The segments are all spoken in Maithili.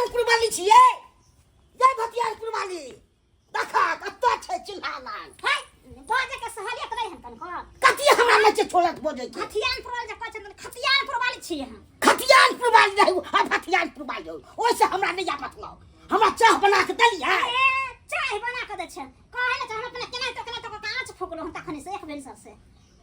भतियानपुर वाली छियै? जय भतियानपुर वाली, देखा कतऽ छै चूल्हा लाल। है बाजे के सहलियत नहीं हन तनको। कथी हमरा नहि छै छोड़त बजै के? खतियानपुर वाले जे कहै छथिन, खतियानपुर वाली छियै हम। खतियानपुर वाली रहू आ भतियानपुर वाली रहू, ओहिसँ हमरा नहि या मतलब। हमरा चाह बना के देलियै? ए, चाय बना के दै छै कहै ले, हम अपने केना तो केना तो कांच फुकलो हम तखनी से एक बेर सबसे।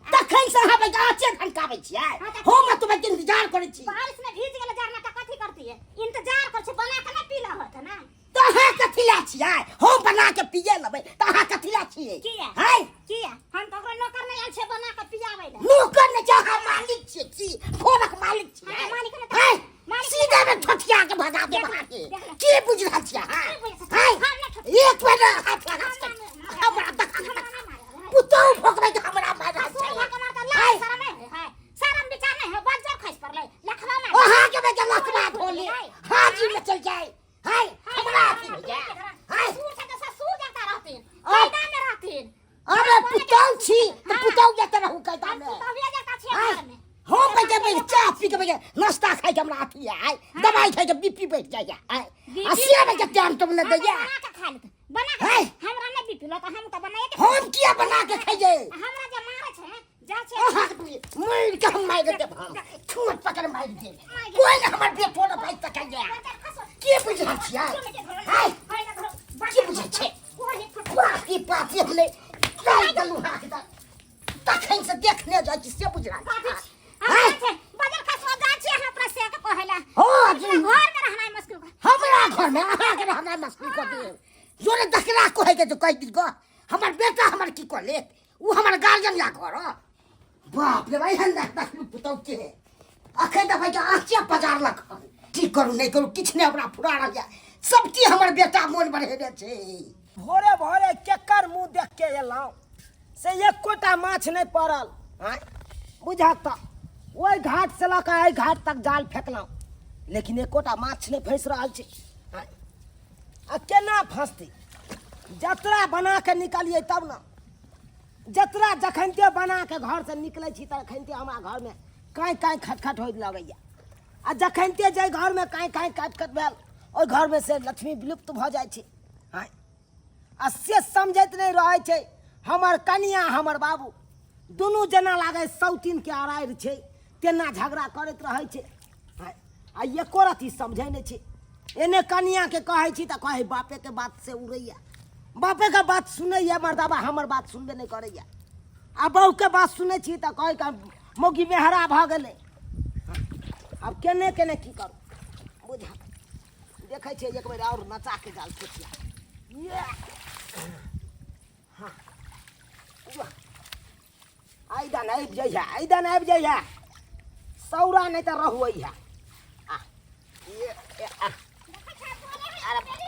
तखन से अहाँ आँचे घनकाबै छियै? हम तुम्हें इंतजार करै छी। बारिश में भीज गेल जरना त कथी करती है? इंतजार कर छै, बना के ना पीला होत ना। तऽ अहाँ कथी ला छियै? हम बना के पिए लेबै तऽ अहाँ कथी ला छियै? किया? है किया हम ककरो नौकर नहीं आयल छै बना के पियाबै ले? नौकर नहि छै, अहाँ मालिक छियै की? घरक मालिक छियै? हाँ, मालिक नहि तऽ- है मालिक सीधे में ठोठिया के भगा देब अहाँके। देख ले। की बुझि रहल छियै अहाँ? की बुझि रहल है छियै? हम नहि ठोठिया। एक बेर हाथ लगा हम सकै नहि- हमरा देखा। हमरा नहि मारब। पुतहु भोगबै के हमरा मारि रहल ससुर छै। भऽ के मारतै, है लाज शरम नहि है। शरम विचार नहीं है, बज्जर खसि पड़लै, लखवा मारतै। अहाँके बेटा लखवा धोले हाजी में चल जाए है हमरा अथी हो जाए है। ससुर छै तऽ ससुर जकाँ रहथिन, अब- कैदा मे रहथिन। अरे पुतहु छी तऽ पुतहु जते रहू कैदा हम में। पुतहुए जकाँ छियै आँय, घर मे। हम बैठे बैठे चाह पी के बैठे नाश्ता खाइ के हमरा अथी है, दवाई खाइ के बीपी बैठ जाइए आय। आ से बैठे टाइम टब ने हम दैया। बना के खा लेतै, बना के। है। हमरा नहि बीपी लऽ तऽ हम तऽ बनाए के। हम किया बना के खैयै? हमरा जे मारै छै जा छै। अहाँके मारि के हम मारि देब, हम ठोर पकड़ मारि देब, कोइ ने हमर बेटो ने बाजि सकैए। की बुझल छियै है? की बुझै छै? पाती पाती हम नहि डालि देलहुँ अहाँके तऽ तखन से देखने जाइ छी से बुझि रहल छी। हाँ, जी। हमरा घरमे अहाँके रहनाइ मुश्किल कऽ देब। जोरे दकरा कहै के जो कहि दी गऽ, हमर बेटा हमर की कऽ लेत? ओ हमर गार्जियन या घर। बाप रे, एहन देख देखलू पुतहु के अखन देखै के आँचे पजारलक हन। की करू नहि करू किछु नहि हमरा फुरा रहल यऽ। सब चीज हमर बेटा मोन बढ़ेने छै। भोरे भोरे केकर मुँह देख के एलहुँ से एकोटा माछ नहि पड़ल। आँय बुझक तऽ ओहि घाट से लऽ कऽ एहि घाट तक जाल फेकलहुँ, लेकिन एकोटा माछ नहि फँसि रहल छै। आँय आ केना फँसतै? जतरा बना कऽ निकलियै तब ने। जतरा जखनते बना कऽ घरसँ निकलै छी तखनते हमरा घरमे काँय काँय खटखट होइत लगैए, आ जखनते जाहि घरमे काँय काँय खटखट भेल ओहि घरमे से लक्ष्मी विलुप्त भऽ जाइ छै। आँय आ से समझैत नहि रहै छै हमर कनिया हमर बाबू दुनू जेना लागै सौतीनके अरारि छै तेना झगड़ा करैत रहै छै। आँय आ एको रत्ती समझै नहि छै। एने कनियाके कहै छी तऽ कहै बापेके बात से उड़ैया, बापेके बात सुनैया मर्दाबा, हमर बात सुनबे नहि करैया। आ बहुके बात सुनै छी तऽ कहै के मौगी मेहरा भऽ गेलै। आब केने केने की करू बुझा देखै छियै एक बेर आओर नचा के जाल सोचिया। हाँ आइदन आबि जइहे, आइदन आबि जइहे, सौरा नहि तऽ रहू अइहे। आ ये ये, आ अरे देख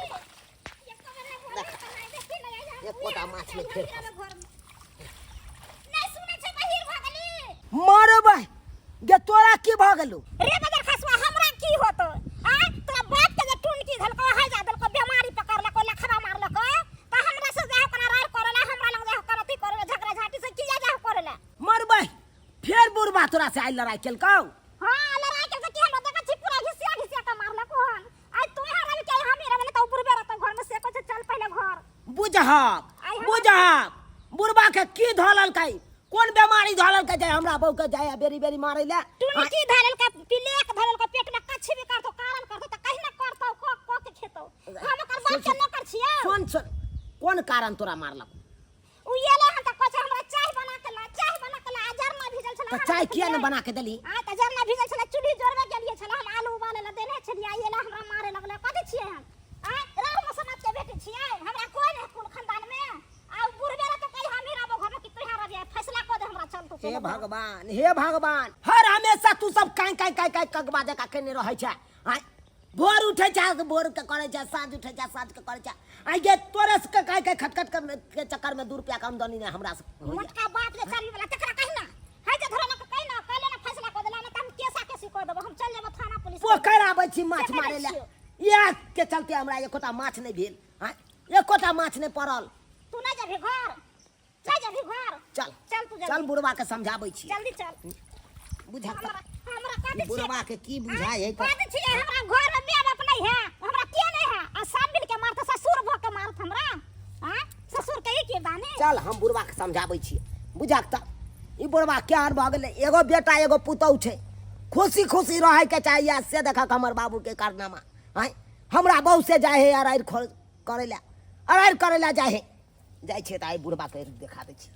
एकोटा माछ नहि फेर मरबै गे। तोरा की भऽ गेलौ रे बजर खसुआ? हमरा की होतो? आ तोरा बाप के जे टुनकी धलको, हैजा देलको, बेमारी पकड़लको, लखवा मारलको, त हमरा से जाहो कना रार करेला, हमरा लग जाहो कना अथी करेला, झगड़ा झाटी से किया जाहो करेला? मरबै, फेर बुढ़बा तोरा से आइ लड़ाई केलकौ? हां, लड़ाई केलको कि हमरा देखै छी पूरा घिसिया घिसिया के मारलको हन। आइ तू यहाँ रह के हम रह त बुढ़बे रहतो घर में, से कहै छै चल पहिले घर। बुझहक बुझहक, बुढ़बा के की धललकै, कोन बेमारी धललकै जे हमरा बहू के जाय बेरी बेरी मारै ले? टुनकी धरलका, पिलेक धरलका, पेट में कच्छी भी करतो, कारण करतो त कहीं ना करतो, को को के खेतो। हम ओकर बाप के नौकर छियै। सुन सुन, कोन कारण तोरा मारलक? उ एले हन त कहै छै हमरा चाय बना के ला, चाय बना के ला। आ जरना भिजल छला। त चाय किया ने बना के देली? आ त जरना भिजल छला, चूल्ही जोड़बे गेलिए छला, हम आलू उबाले ला देने छलियै, आ एला हमरा मारे लगले। कथी छियै हम? आ राम समाज के बेटी छियै, हमरा कोई नहीं कुल खानदान में। आ उ बुढ़बे रहतो कहीं हम ही रहबो घर में कि तू यहाँ रहबे? फैसला कऽ दे हमरा, चल तू। हे भगवान, हे भगवान, हर हमेशा तू सब काई काई काई काई कगबा जका केने रहै छै। आँय भोर उठै छै तऽ भोर के करै छै, साँझ उठै छै साँझ के करै छै। आइ गे तोरे सबके काई काई खटखट के चक्कर में 2 रुपया के आमदनी नहि हमरा से होइया। मोटका बाप जे चर्बी वाला तकरा कहि ना है जे धरो ना कहि ना कहले ना फैसला कऽ देला ना त हम केसा केसी कऽ देबो, हम चल जेबो थाना पुलिस। पोखरि आबै छी माछ से मारै लए, छियौ। इएह के चलते हमरा एकोटा माछ नहि भेल। आँय एकोटा माछ नहि पड़ल। तू नहि जेबही घर? चल जेबही घर? चल चल तू जल्दी। चल, बुढ़वा के समझाबै छी। जल्दी चल। बुझा हमरा हमरा कथी छियै? बुढ़वा के की बुझाइ है? कथी छियै? हमरा घर में माय बाप नहीं है, हमरा चल हम बुढ़बाके समझाबै छियै। बुझक तऽ ई बुढ़बा केहन भऽ गेलै, एगो बेटा एगो पुतहु छै, खुशी खुशी रहैके चाही। आ से देखक हमर बाबूके कारनामा। आँय, हमरा बहु से जाइ हइ अरारि करै लए, अरारि करै लए जाइ हइ, जाइ छियै तऽ आइ बुढ़बाके देखा दै छियै।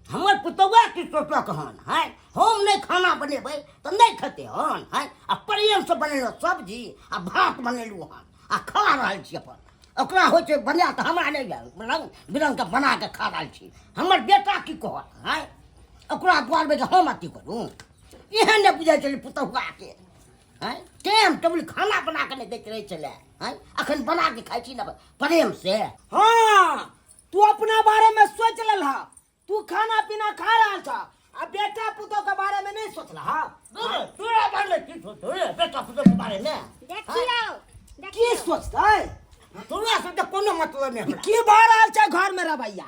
हमर पुतौआ की सोचलक हन? हैं, हम नहि खाना बनेबै तऽ नहि खेतै हन? हैं, आ प्रेमसँ बनेलहुँ सब्जी आ भात बनेलहुँ हन आ खा रहल छी अपन। ओकरा होइ छै बना तऽ हमरा नहि आयल, रङ्ग बिरङ्गके बना कऽ खा रहल छी। हमर बेटा की कहत? हैं, ओकरा दुआरमे जे हम अथी करू, एहन नहि बुझै छलै पुतहुआके। हैं, टाइम टेबुल खाना बना कऽ नहि दैत रहै छलै। हैं, अखन बना कऽ खाइ छी ने प्रेमसँ। हाँ, तू अपना बारे में सोच लेलह, तू खाना पीना खा रहल छ आ बेटा पुतोह के बारे में नहीं सोचलह। तोरा बारे में की सोचतो रे, बेटा पुतोह के बारे में? देखियौ, की देखियौ। सोचतै? तोरा से तऽ कोनो मतलब नहि हमरा। की भऽ रहल छै घर में? रवैया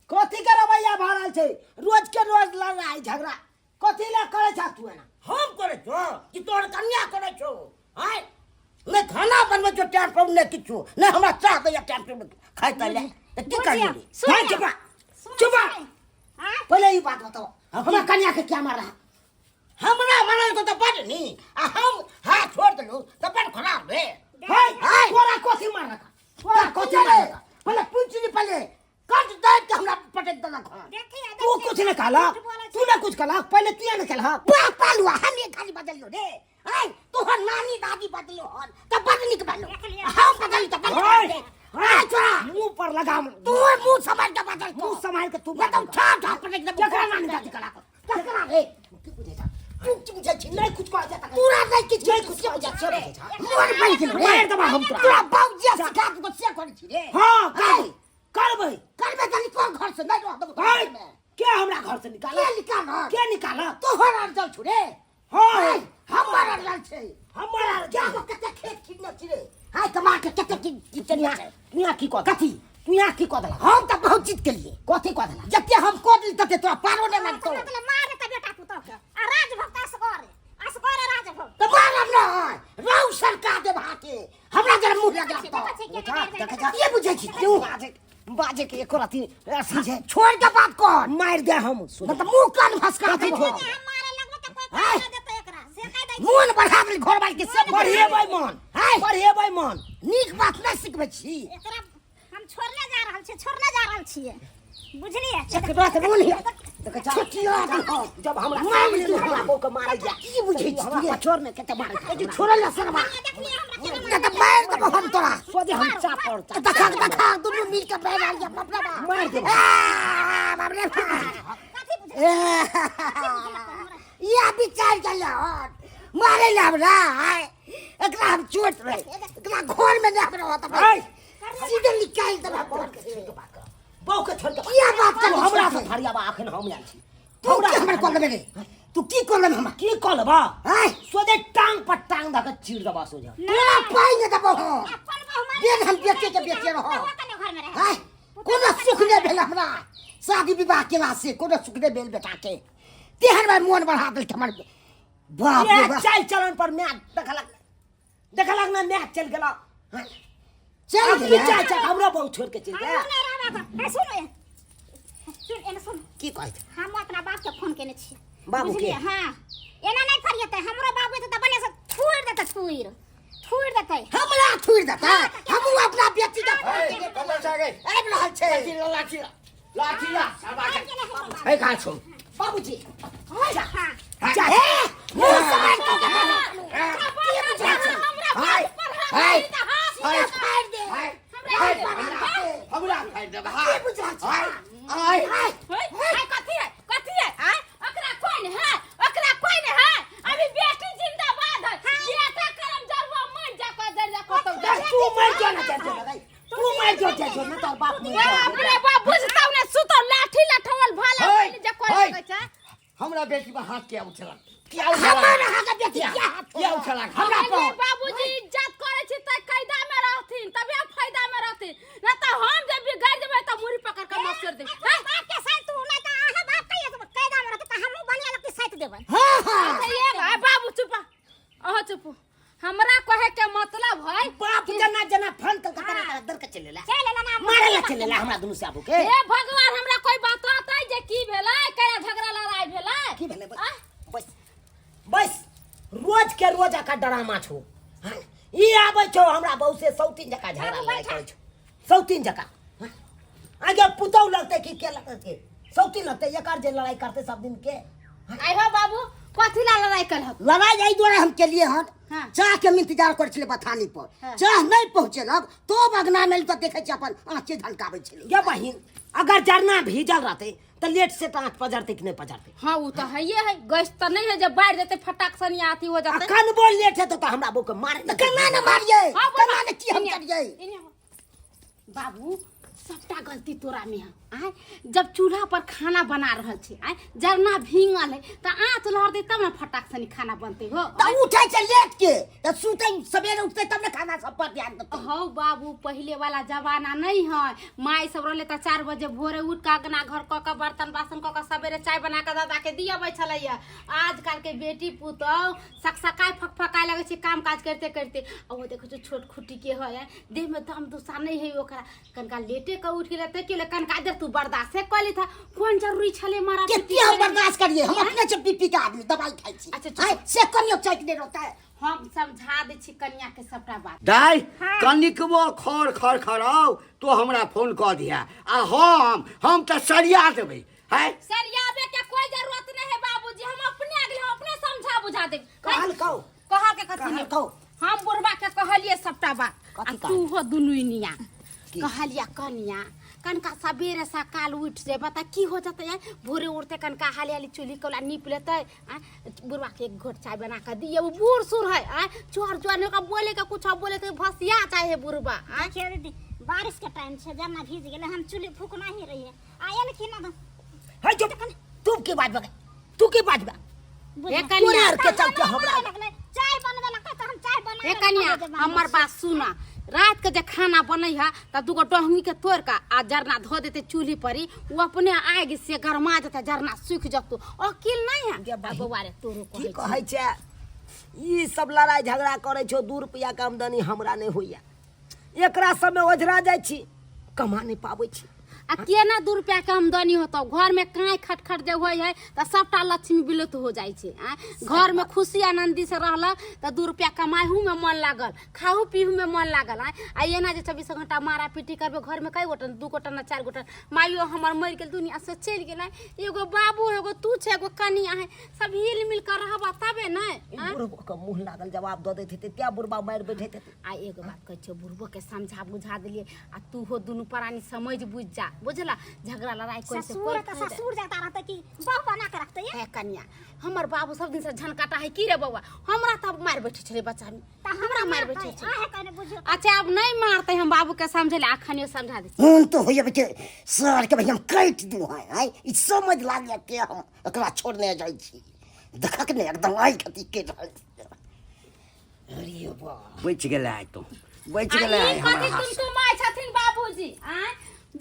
कथी के रवैया भऽ रहल छै? रोज के रोज लड़ाई झगड़ा कथी लए करै छह तू एना? हम करै छौ कि तोहर कन्या करै छौ? आँय, नहि खाना बनबै छौ टाइम पर, नहि किछु, नहि हमरा चाह दैया टाइम पर खाइ ताइ लए, तऽ की करियै रे? सुनियौ, हाय, चुप रह, सुनू, चुप रह। सुनू। आँय? पहिले ई बात बताओ, हमरा कन्या के क्या मार रहा? हमरा मारल तऽ बड नीक आ हम हाथ छोड़ देलहुँ तऽ बड खराब भेल। हाय, हाय। तोरा कथी मार रखा? तोरा कथी मार रखा? पहिले पूछि ली, पहिले कट दाबि के हमरा पटक देलक हन। देखिए, तू देखिए। कुछ नहीं कहलक, झूठ बोलै तू ना कुछ कहलक, पहिले तू नहीं कहलक। वाह पालुआ, हम ये खाली बदलियो रे। आय, तोहर नानी दादी बदलियो हन तऽ बड नीक भेलो। देखलियै। हम बदली तऽ बड खराब भेल। आय छोरा, मुंह पर लगाम। तू मुंह संभाल के बदल, मुंह संभाल के तू नहीं तऽ ठा ठा पटक देबो। केकरा नानी दादी कहलक? केकरा रे? की बुझै छह तू? की बुझै छी? नहीं कुछ कह जाता, तोरा नहीं किछु, नहीं कुछ कह जाता, से बुझै छह? मोर बनि गेलो रे। मारि देबा हम तोरा। तोरा बाबूजी सिखा देबो से करै छी रे। हाँ, करबै, करबै। करबै तऽ निकल घर से, नहीं रह देबो हाय, घर में। के हमरा घर से निकाल? के निकाल? के निकाल? तोहर अरजल छु रे। हाँ। हाय, हमर अरजल छै। हमर अरजल। क्या को कते खेत किनने छी रे? हाय, कमा के कते की की तू यहाँ, तू यहाँ की कह? कथी? तू यहाँ की कह देला? हम तऽ बहुत चीज केलिए। कथी कह देला? जते हम कह देली तते तोरा पारो नहि लगतौ। मतलब मारे त बेटा पुतोह के आ राजभक्त असगर, असगर राजभक्त। तऽ मारब नहि, राउ सरका देब हाथे हमरा जरा मुँह लगा। देखै छी केना उठा, गारि देखै दै छह? के बुझै छी तू? बाजे बाजे के एको रति ऐसा छै, छोड़ के बात कर, मारि दे हम। मतलब मुँह कान भसका कथी देबो। ठोक? हम मारे लगबो त कोई आँय? पैसा देतै एकरा से कह दै छी। मोन बढ़ा देली घरवाली के से। बढ़िएबै मन, हाय। बढ़िएबै मन। नीक बात नहि सिखबै छी। एकरा हम छोड़ने जा रहल छियै, छोड़ने जा रहल छियै, बुझलियै? एकरा से मोन हिया। देखै छह? छोटिया दिहो। जब हमरा मारि सामने दिहो। हमरा बहू के मारल जाय, की बुझै छी हमरा तू? छोड़ ने कते मारै छै। जे छोड़ल ना सरवा। देखलियै हमरा केना नहि तऽ मारि देबो हम तोरा। सोझे हम चापड़ चाप। देखा देखा, दुनू मिल के बैठ आइया, बाप रे बाप। मारि देबो। आ, बाप रे बाप। कथी बुझै? या विचार चल हन मारे ला हमरा। आय, एकरा हम चोट रे, एकरा घर में नहीं हमरा होता। हाय। सीधे निकाल देब हम घर के से। छोड़ के बात कर, बहू के छोड़ के बात। किया बात कर? तू हमरा से फरियाबा, अखन हम आयल छी। तू की हमर कऽ लेबे रे? तू की कऽ लेबे हमरा? की कऽ लेबा? आय। सोझे टांग पर टांग धऽ के चीर देबा सोझे। तोरा पाइ नहि देबो हम। अपन बहु मारे। बेन हम बेचे के बेचे रहो। कने घर में रहे। आय, कोनो सुख नहि भेल हमरा शादी विवाह केला से, कोनो सुख नहि भेल बेटा के। तेहन भाई मोन बढ़ा देलकै हमर, बाप रे ये बाप। चाल चलन पर मैच देखलक, देखलक ना, मैच चल गेला। चल अब की गेलै। चाल चल हमरा बहु छोड़ के चल हम गया। नहि रहबै। ए, सुन, ए, सुन, एने सुन। की कहै छै? हम अपना बाप के फोन केने छियै। बाबू के? बुझलियै? हाँ, एना नहि फरियेतै हमरो बाबू, एतै तऽ बढ़िआँ से थूरि देतै, थूरि थूरि देतै। हमरा थुरि देतै? हमहूँ अपना बेटी के फोन केने। कतऽ छै गे? आबि रहल छै। लाठी ला, लाठी ला, लाठी ला, सरबा के। आबि गेलै हमरो बाबू। हे कहाँ छौ? बाबूजी। हाँ। जा, हे, मुँह सम्हारि कऽ के बात। की बुझै छी? हमरा हाय, बाप पर हाथ हाय, नहि तऽ हाथ हाय, फाड़ि दे। हाय, हमरा हाय, हमरा हमरा फाड़ि देब, की हाय, बुझै छी? हाय, आय। हाय। हाय, हाय, कथी है, कथी है? आय, ओकरा कोई नहीं है, ओकरा कोई नहीं है। अभी बेटी जिंदाबाद है, बेटा करम जरुआ मर जा को जर जा को तो जा। तू मर जो ना, चल जो ना, तू मर जो, चल जो ना, तोर बाप मर जो। बाप रे बाप, बुझतौ ने सुतो लाठी लठवल भाला हाय, जे कोई हाय। लगै छै। हमरा बेटी पर हाथ किया उठेलक? किया हमर उठेलक? अहाँके बेटी किया किया हाथ किया उठेलक हमरा हमरा पर? अरे बाबूजी, इज्जत करै छी त कायदा में रहथिन तबे फायदा में रहथिन, न त हम जे बिगड़ जेबै त मुड़ी पकड़ के मसर देब। अपना बाप के साथ तू नहि तऽ अहाँ बाप के कैदा में रहतै तऽ हमहूँ बढ़िआँ लगतै साथ देबै। हाँ हाँ। अच्छा, एक आ बाबू चुप, अहाँ चुप। हमरा कहे के मतलब है बाप जना जना फोन कल के तरह तरह दर के चलेला। चल एला ना। मारे ला चलेला हमरा दुनू से आबू के हे भगवान हमरा कोई बतातै जे की भेलै केना झगड़ा लड़ाई भेलै की भेलै बस आँय? बस बस रोज के रोज आका डरामा छौ हाँ? ई आबै छौ हमरा बहू से सौतीन जकाँ झगड़ा लड़ाई करै छौ सौतीन जकाँ हाँ? आगे पुतहु लगतै कि के लगतै सौतीन लगतै एकर जे लड़ाई करतै सब दिन के आइ हो बाबू कथी ला लड़ाई कलहक लड़ाई एहि दुआरे हम केलिए हन हाँ। चाह के हम इंतजार करै छलियै बथानी पर हाँ। चाह नहि पहुँचेलक तो अगना मे तऽ देखै छी अपन आँखे झलकाबै छलै ये बहिन अगर जरना भीजल रहतै तऽ लेट से आँच पजरतै कि नहि पजरतै हाँ वो तो है है गैस तो नहीं है जब बाढ़ देते फटाक सनी अथी हो आ जाते कनबो लेट हेतौ तऽ हमरा बहू के मारे तऽ केना ने मारियै हाँ, बोल केना ने की हम इन्ने- करियै इन्ने हो। बाबू सबटा गलती तोरा में है आय जब चूल्हा पर खाना बना रहल छे आय जरना भींगल है त आँच लहर दे तब ना फटाक सनी खाना बनते हो तऽ उठै छै लेट के तऽ सुतै सवेरे उठतै तब ने खाना सब पर ध्यान देतै हौ बाबू पहिले वाला जमाना नहीं है माई सब रहले तऽ 4 बजे भोरे उठ के अंगना घर कऽ के बर्तन बासन कऽ के सवेरे चाय बना के दादा के दियबै छलैया आजकल के बेटी पुतोह सकसकाय फकफकाय लगै छै काम काज करते करते आ ओ देखै छौ छोट खुट्टी के है देह में दम दुसा नहीं है ओकरा कनका लेटे के उठ गेलै तऽ के कनका देर तू बर्दाश्ते कऽ लेता कोन जरूरी छलै मारा केते हम बर्दाश्त करिए हम अपने से पी पी के आदमी दवाई खाइ छी अच्छा, चुप। आँय, से कनियो चैक नहि रहता है हम समझा दै छी कनिया के सबटा बात दाइ कनिकबो खर खर खराउ तो हमरा फोन कऽ दिहा आ हम तऽ सरिया देबै है सरियाबे के कोई जरूरत नहीं है बाबूजी हम अपने आगले हम अपने समझा बुझा देब कहल कहू कहा के कथी कहल नहीं कहू हम बुढ़बा के कहलिए सबटा बात आ कथी तू हो दुनू निया की? कहलिया कनिया कनका सबेरे सकाल उठ जे बता की हो जतै आँय? भोरे उठते कनका हाली हाली चूल्ही कोला नीप लेतै आँय? बुढ़बा के एक घोट चाय बना के दिए वो बूढ़ सूढ़ है आँय? चोर चोर नहीं ओकरा बोले के कुछ बोले के भसिया चाहे बुढ़बा आँय? देखियौ दीदी बारिश के टाइम छै जरना भीज गेलै हम चूल्ही फूकना ही रहियै आयल कि ना है चुप तू के बाजबा तू के बाजबा हे तोरे कनिया आर के चलते हमरा लगलै चाय बनबै ला कहता हम चाय बना हे कनिया हमर बात सुना रात के जे खाना बनै है त दूगो डोंगी के तोड़ के आ जरना धो देते चूल्ही पर ही वो अपने आग से गरमा जेते जरना सूख जतो अकिल नहीं है गे आ बहिन, बौआ रे तोरो की कहै कहै छै ई सब लड़ाई झगड़ा करै छौ 2 रुपया के आमदनी हमरा नहि होइया एकरा सबमे ओझरा जाइ छी कमा नहि पाबै छी आ केना 2 रुपया के आमदनी होतौ घर में काई खटखट जे होइ है तऽ सबटा लक्ष्मी विलुप्त हो जाइ छै आँय घर में खुशी आनंदी से रहल तऽ 2 रुपया कमाइहू में मन लागल खाहू पीहू में मन लागल आँय आ एना जे 24 घंटा मारा पीटी करबै घर में कई गोटा 2 गोटा ना 4 गोटा माइयो हमर मरि गेल दुनिया से चलि गेल आँय एगो बाबू एगो तू छै एगो कनिया है सब हिल मिल कर रहबा तबे ने ई बुढ़बो के मुँह लागल जवाब दऽ दैत हेतै तें बुढ़बा मारि बैठैत हेतै आ एगो बात कहै छियौ बुढ़बो के समझा बुझा देलियै आ तू हो दुनू प्राणी समझ बुझ जा बुझला झगड़ा लड़ाई करे से ससुर कोई तऽ फायदा ससुर जाता रहतै कि बहु बना के रखतै ए कन्या हमर बाबू सब दिन से झनकाटा है की रे बौआ हमरा तब मार बैठे छलै बच्चा में तऽ हमरा मार बैठे छलै आहे कने बुझियौ अच्छा अब नहीं मारते हम बाबू के समझे अखनियो समझा दे मोन तो होइए बेटे सर के भाई हम काटि दू है आँय ई समझ लागैए के हम एकरा छोड़ने जाइ छी देखक ने एकदम आइ खती के रहल छी। अरे बा बचि गेलै आइ तू बचि आ गेलै ई आइ हमरा कथी हाथ से। तुमतुमाइ छथिन बाबूजी आँय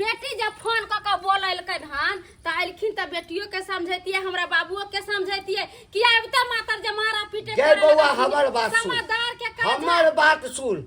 बेटी जब फोन कऽ कऽ बोलेलकनि हन तऽ एलखिन तऽ बेटियो के समझैतियै हमरा बाबुओ के समझैतियै कि आबिते मातर जे मारा पीटे गे करे बौआ लगलखिन। हमर बात सुन समझदार के काज हमर बात सुन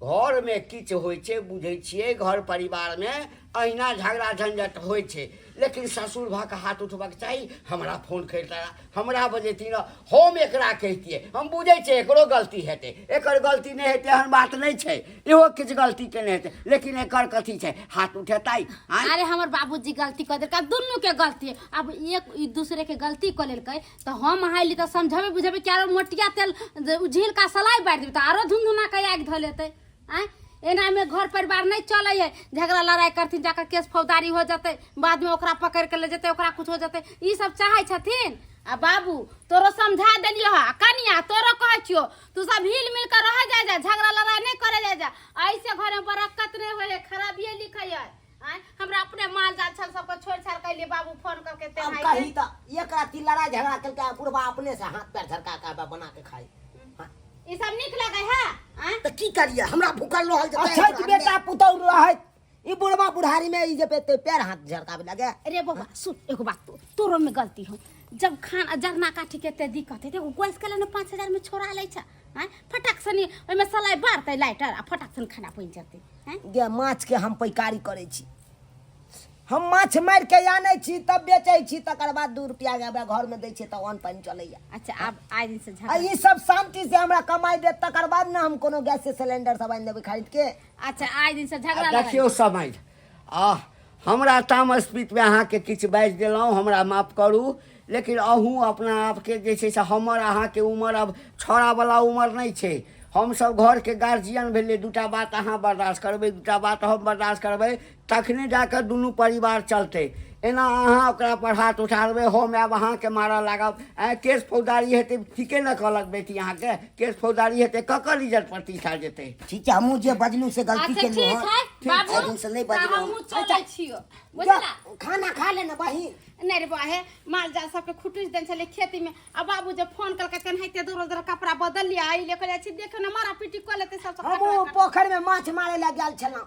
घरमे किछु होइ छै बुझै छियै घर परिवारमे अहिना झगड़ा झंझट होइ छै लेकिन ससुर भऽ कऽ हाथ उठबऽके चाही हमरा फोन करितै हमरा बजैती ने हम एकरा कहितियै हम बुझै छियै एकरो गलती हेतै एकर गलती नहि हेतै एहन बात नहि छै इहो किछु गलती केने हेतै लेकिन एकर कथी छै हाथ उठेतै आँय अरे हमर बाबूजी गलती कऽ देलकै आब दुनू के गलती है। अब एक ई दूसरे के गलती कऽ लेलकै तऽ हम अहाँ तऽ समझेबै बुझेबै कि आरो मोटिया तेल जे उझिल का सलाइ बारि देबै तऽ आरो धुनधुना के आगि धऽ लेतै आँय एनामे घर परिवार नहि चलै है झगड़ा लड़ाइ करथिन जाकर केस फौजदारी हो जेतै बादमे ओकरा पकड़ि के ले जेतै ओकरा कुछ हो जेतै ई सब चाहै छथिन आ बाबू तोरो समझा देलियो हा कनिया तोरो कहै छियो तू सब हिल मिल के रह जा जा झगड़ा लड़ाइ नहि करे जा जा ऐसे घर में बरक्कत नहि होइ है खराबिए लिखै है आँय हमरा अपने माल जाल छल सबके छोड़ छाड़ के अइली बाबू फोन करके अब तेनाही कही तऽ एक राति लड़ाई झगड़ा केलकै आ बुढ़बा अपने से हाथ पैर झरका के बना के खाई हाँ। ई सब नीक लगे है आँय तऽ की करिए हमरा भूखल रहल जेतै अछैत बेटा पुतहु रहैत ई बुढ़बा बुढ़ारी में ई जे पे पैर हाथ झरकाबे लगे अरे बौआ सुन एगो बात तो तोरो में गलती हो जब खाना जरना काठी के एते दिक्कत है वो गैस के लेने 5,000 में छोड़ा लै छै आँय फटाक सनी ओहिमे सलाइ बारतै लाइटर आ फटाक सन खाना बनि जेतै। आँय गे माछ के हम पैकारी करै छी, हम माछ मारि के आनै छी तब बेचै छी, तकर बाद 2 रुपया के घर में दै छियै तऽ अन्न पानि चलैया। अच्छा आब आइ दिन से आ झगड़ा ई सब शांति से हमरा कमाई देत तकर बाद ने हम कोनो गैस सिलेंडर सब आनि देबै खरीद के। अच्छा आइ दिन से झगड़ा लड़ाइ। देखियौ समझ आ हमरा तामस पीतमे अहाँके किछु बाजि देलहुँ, हमरा माफ करू, लेकिन अहूँ अपना आपके जे छै से हमर अहाँके उमर अब छौड़ावला उमर नहि छै। हमसभ घरके गार्जियन भेलियै, दूटा बात अहाँ बर्दाश्त करबै, दूटा बात हम बर्दाश्त करबै, तखने जाकऽ दुनू परिवार चलतै। एना अहाँ ओकरा पर हाथ उठा देबै, हम आयब अहाँके मारऽ लागब, आँय केस फौजदारी हेतै, ठीके ने कहलक बेटी अहाँके, केस फौजदारी हेतै, ककर इज्जत प्रतिष्ठा जेतै? ठीक छै, हमहूँ जे बजलहुँ से गलती अच्छा केलहुँ ठीक हँ। है बाबू, एहि दिनसँ नहि तऽ बजलहुँ। हमहूँ चलै छियौ, बुझला? खाना खा ले ने बहिन। नहि रे बौआ, हे माल जाल सबके खुटुस देने छलै खेती में, आ बाबू जब फोन कलकै तेनाहिते दौड़ल दौड़ल कपड़ा बदल लिया आई ले कहलियै छी देखियौ ने मारा पीटी कऽ लेतै सब। हमहूँ पोखरि में माछ मारे लए गेल छलहुँ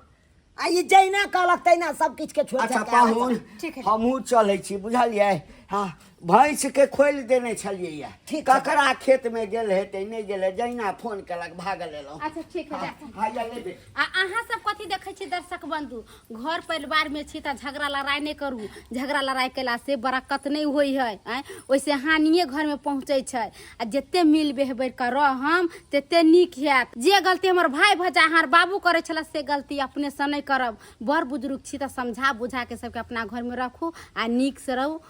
आ ई जहिना कहलक तहिना सब किछु के छोड़ि अच्छा छाड़ि के आबै पाहुन, ठीक है। हमहूँ चलै छी, बुझलियै? हँ, भैंसके खोलि देने छलियै ये, ठीक छै। ककरा खेतमे गेल हेतै नहि गेल हेतै, जहिना फोन केलक भागल एलहुँ। अच्छा ठीक है, जा। हँ, या लेबै। आ अहाँ सब कथी देखै छी दर्शक बंधु, घर परिवार में छी तऽ झगड़ा लड़ाइ नहि करू। झगड़ा लड़ाइ केला से बरकत नहि होइ है, आँय ओहिसे हानिये घर में पहुँचै छै। आ जते मिल बेहबरि कऽ रहम तते नीक हैत। जे गलती हमर भाय भजा अहाँ बाबू करै छला से गलती अपने से नहि करब। बड़ बुजुर्ग छी तऽ समझा बुझा के सबके अपना घर में रखू आ नीक से रहू।